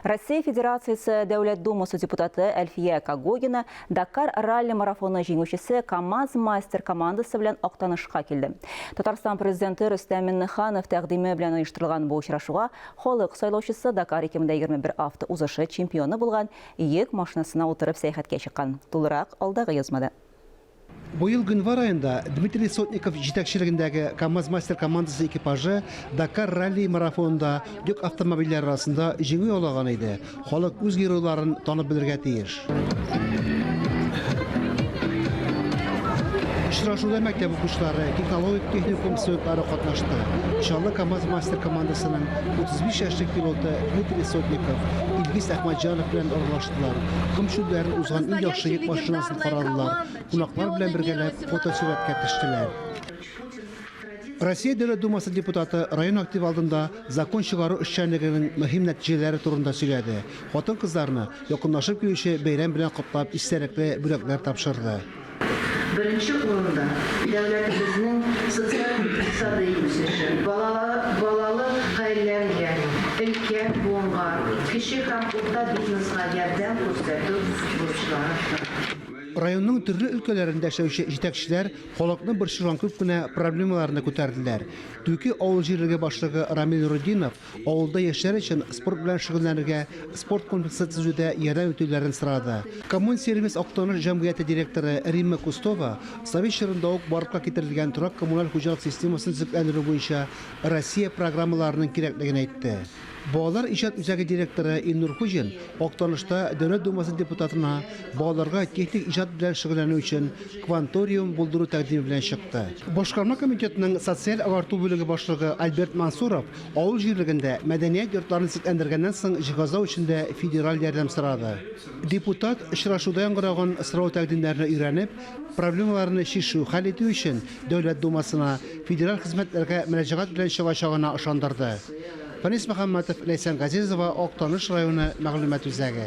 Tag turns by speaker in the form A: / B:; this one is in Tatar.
A: Россия Федерациясе Дәүләт Думасы депутаты Әлфия Когогина Дакар ралли-марафоны җиңүчесе КАМАЗ-Мастер командасы белән Актанышка килде. Татарстан Президенты Рөстәм Миңнеханов тәкъдиме белән оештырылган бу очрашуга халык сайлаучысы Дакар 2021 автоузышы чемпионы булган йөк машинасына утырып сәяхәткә чыккан. Тулырак алдагы язмада.
B: Быел гыйнвар аенда Дмитрий Сотников җитәкчелегендәге КАМАЗ-Мастер командасы экипажы Дакар ралли-марафонында йөк автомобильләре арасында җиңү яулаган иде. Халык үз геройларын танып белергә тиеш. Очрашуда мәктәп укучылары, технологик техникум студентлары катнашты. Чаллы КАМАЗ-Мастер командасының 35 яшьлек пилоты Дмитрий Сотников, Илгиз Әхмәтҗанов белән аралаштылар, ком чүлләрен узган иң яхшы йөк машинасын карадылар, кунаклар белән бергәләп фотосурәткә төштеләр. Россия Дәүләт Думасы депутаты район активы алдында закон чыгару эшчәнлегенең мөһим нәтиҗәләре турында сөйләде, хатын-кызларны якынлашып килүче бәйрәм белән котлап истәлекле бүләкләр тапшырды.
C: Беренче урында, дәүләтебезнең социаль-икътисадый үсеше, балалы гаиләләргә, өлкән буынга, кече һәм урта бизнеска ярдәм күрсәтү бурычлары тора.
B: Районның төрле өлкәләрендә эшләүче җитәкчеләр халыкны борчыган күп кенә проблемаларны күтәрделәр. Түке авыл җирлеге башлыгы Рамил Нуретдинов авылда яшьләр өчен спорт белән шөгыльләнергә спорт комплексы төзүдә ярдәм итүләрен сорады. Коммунсервис Актаныш җәмгыяте директоры Римма Кустова совет чорында ук барлыкка китерелгән торак-коммуналь хуҗалык системасын төзекләндерү буенча Россия программаларының кирәклеген әйтте. Балалар иҗат үзәге директоры Илнур Хуҗин Актанышта Дәүләт Думасы депутатына балаларга техник иҗат белән шөгыльләнү өчен кванториум булдыру тәкъдиме белән чыкты. Башкарма комитетның социаль агарту бүлеге башлыгы Альберт Мансуров авыл җирлегендә мәдәният йортларын төзекләндергәннән соң җиһазлау өчен дә федераль ярдәм сорады. Депутат очрашуда яңгыраган сорау-тәкъдимнәрне өйрәнеп, проблемаларны чишү, хәл итү өчен Дәүләт Думасына, федераль хезмәтләргә мөрәҗәгать белән чыгачагына ышандырды. Фәнис Мөхәммәтов, Ләйсән Газизова, Актаныш районы мәгълүмат үзәге.